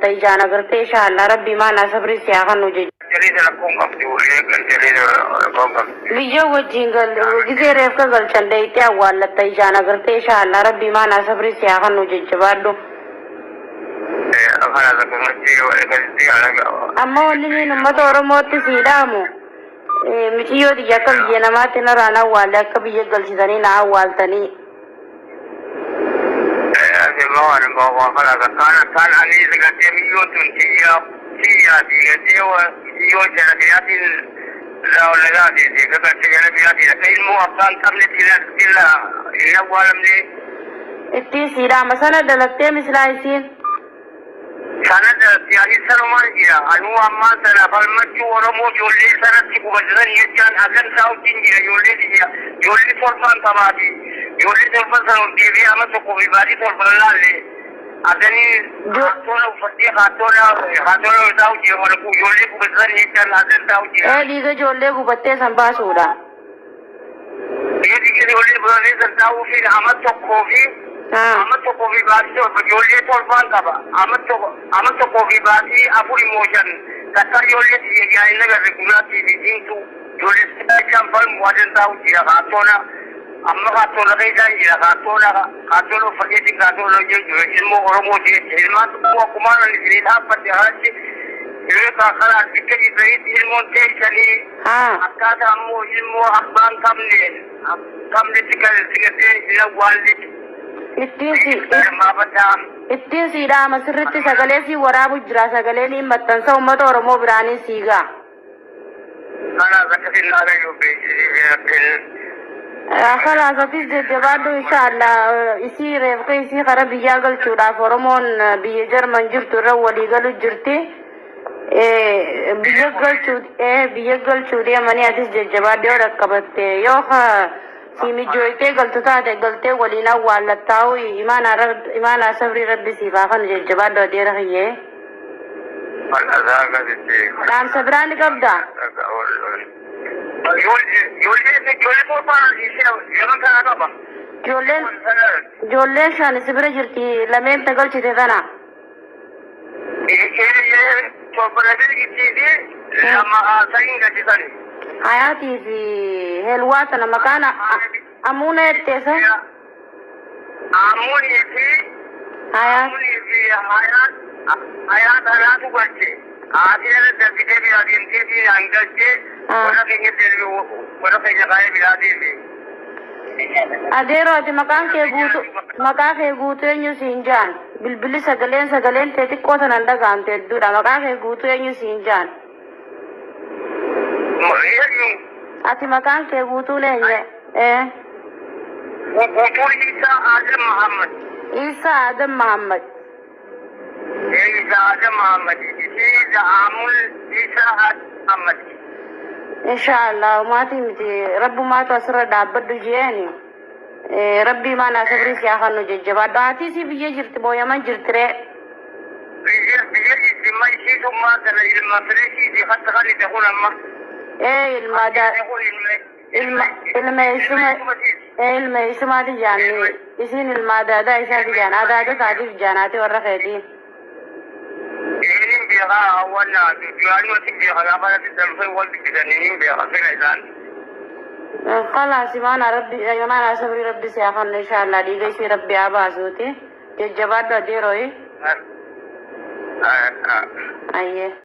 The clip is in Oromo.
Awwaallatta ijaan agartee, inshaallah Rabbi maanaa sabrii si haa kennu jechuudha. Galchanii rakkoon qabdi, galchanii rakkoon qabdi. Biyya wajjin gisee reefka galchan dayitee awwaallatta ijaan agartee, inshaallah Rabbi maanaa sabrii si haa kennu, jajjabaadhu. Afaan akkasumatti akkasitti. Amma wanni niin uummata Oromootti sii dhaamu, miciyyoo tiyya akka biyya namaatti narraan awwaalle, akka biyya galchitanii na awwaaltanii. Kan ani gartee biyyoon tun tiyya tiyyaati, gartee biyyoo jala biyaatiin lagaati gartee jala biyaatiin akka ilmoo abbaan qabne tila hin awwaalamne. Ittiin sii dhaama, sana dalattee mislaa isiin. Sana dalatti, ani sanumaan jira. Anuu ammaan sana falmachuu Oromoo ijoollee sanatti qubatan jechaan agan isaa wajjin jira. Ijoollee tiyya, ijoollee torbaan qabaati. Ijoollee torban sana ol deebi'ee amma 1 fi baatii 7 laalle aganii kaartoona uffadhee kaartoona isaa hojii ijoollee qubatan jechaan agan isaa hojii. Ee, dhiiga ijoollee gubattee san baasuudha. Biyya ijoollee gubatee san taa'uu fi amma 1 fi baatii 7 ijoollee torbaan qaba. Amma 1 fi baatii 4 immoo 5 takka ijoollee tiyya jaa'in agarre, gurraattii fi diimtuu ijoollee jechaan falmu adan taa'u jira. Kaartoona amma kaartoona keessaan jira, kaartoona uffadheetiin kaartoona hojii jira. Ilmoo Oromoo jecha ilmaan tokko akkumaan ani isinii dhaabbadhe kanatti yeroo karaa bikka jirtanitti ilmoon teessanii akkaataa ammoo ilmoo abbaan qabne qabnetti kan sigatee hin awwaalle. Ittiin si Maafataa. Ittiin sii dhaama, sirritti sagalee sii waraabu jira, sagalee niin maxxansa, uummata Oromoo biraanii sii ga'a. Kanaaf akkasiin naagayyuu beeksisii. Khalaas, atis jajjabaadhu. Inshaallah isii reefka isii kara biyyaa galchuudhaaf Oromoon biyya Jarman jirtu irra walii galu jirti. Biyya galchuu deemanii, atis jajjabaadhu. Yoo dhaqqabatte, yoo si mijooytee galtu taate, galtee waliin awwaallattaa'u. Imaanaa sabrii Rabbi siif haa kanu, jajjabaadhu adeera kiyyee. Bal'asaa akkasitti. Dhaamsa biraa ni qabdaa? Ijoollee torbaan lama kana qaba. Ijoolleen shan si bira jirti, lameen ta galchite tana. Torba lafee jirtii fi lama sadiin galchisani. Hayaatii fi Helwaa tana maqaan Amuuna jetteessa? Amuunii fi Hayaat. Amuunii fi Hayaat anaatu galche. Haati irra darbitee biraa deemtee fi an galchee warra keenya deebi, warra keenya kaayee biraa deeme. Adeeroo, ati maqaan kee guutuu, maqaa kee guutuu eenyu siin jaan? Bilbilli sagaleen tee xiqqoo tanan dhaga'amte hedduudha. Maqaa kee guutuu eenyu siin jaan? Ati maqaan kee guutuun eenyu? Ee. Guutuun Isaa Adam Muhammad. Isaa Adam Muhammad. Isaa Adam Muhammad. Isii Amul Isaa Adam Muhammad. Inshaallah maatii miti, rabbumaatu asirra dhaabbadhu jeeni. Rabbii maanaa sabrii si haa kennu, jajjabaadhu. Haati isii biyya jirti moo Yaman jirti ree? Biyya dhimma isiitummaa kana ilma fireeshiiti hatta kan itti kun amma. Ee, ilma eessumaati jaanni, isiin ilma adaadaa isaati jaan, adaada taatiif jaanaati warra keetii. Inni beekaa hawwannaa duraanii walitti beekaa, gaafa irratti darbee wal dubbisanii ni beekaa fira isaan. Khalaas, imaana Rabbi, imaana sabrii Rabbi si haa kennu. Inshaallah dhiiga isii Rabbi haa baasuuti. Jajjabaadhu adeerooyi. Ayyee.